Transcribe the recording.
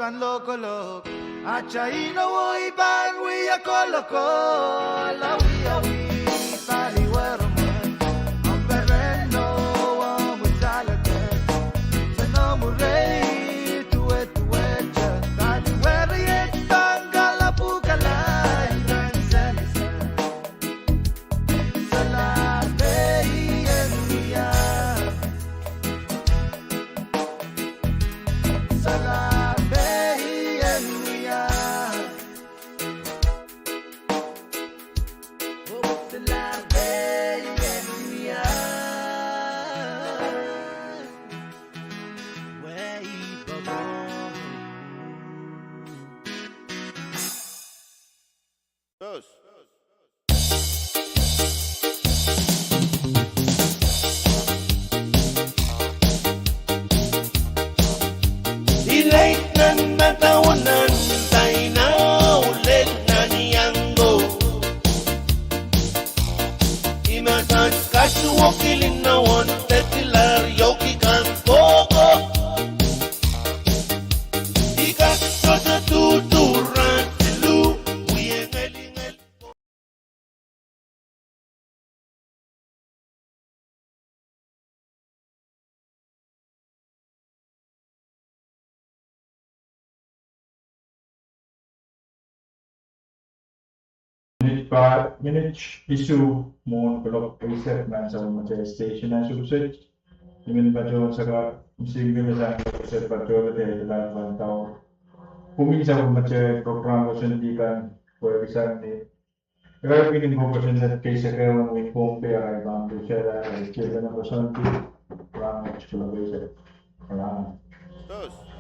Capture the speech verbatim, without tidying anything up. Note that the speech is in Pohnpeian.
Pahn lokolok, atail inou oh I pahn wia kolokol, awiawi pali weremwe, ampereno omw salate, seno murei duweduwete, pali weriet pahn kalapwukala, I pahn sehse. Solahr pei en wia. Solahr pei en wia. Solahr pei en wia. Wei boko. Tos. Ilei nan madau nan saina, oh lel nan iang ko. I men sang kasuwok ilin nan won tetiler yoki kan koko. I kak sohte duduran siluh, wie ngelingel. Minit pahr, minit isuh mwohn kuloak eisek nan sapwellimatail station ansouset. I men patohwan saka, mihmi me sang eisek patohwan de ilan pahn dau. Pwumin sapwellimatail program koasoandi kan pwehki sang ni Irail pwihn en koasoandi kei sehse wen wehin Pohnpei, arail pahn pwurehng arail tiepene koasoandi, rahn wet kuloak eisek. Rahn. Tos.